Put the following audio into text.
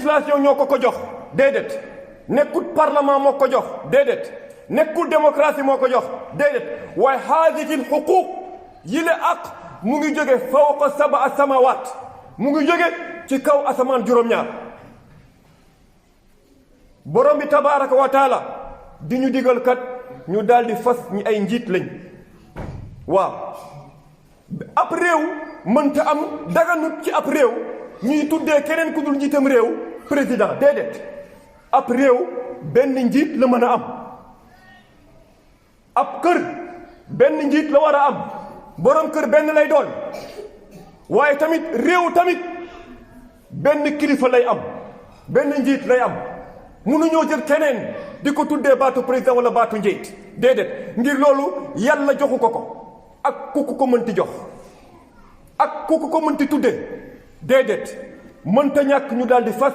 législation ñoo ko jox déedéet nekkul parlement moo ko jox déedéet nekkul démocratie moo ko jox déedéet waaye haadihi l-huquuq yile ak mu ngi jóge fawqa sab'a samawaat mu ngi jóge ci kaw asamaan juróom-ñaar borom bi tabaaraka wa taala di ñu digal kat ñu daal di fas ñi ay njiit lañ waaw ab réew mënta am daganut ci ab réew ñuy tuddee keneen ku dul njiitam réew président déedéet ab réew benn njiit la mën a am ab kër benn njiit la war a am borom kër benn lay doon waaye tamit réew tamit benn kilifa lay am benn njiit lay am mënuñoo jël keneen di ko tuddee baatu président wala baatu njiit déedéet ngir loolu yàlla joxu ko ak ku ko mënti jox ak ku ko mënti tuddee déedéet mënta ñàkk ñu daal di fas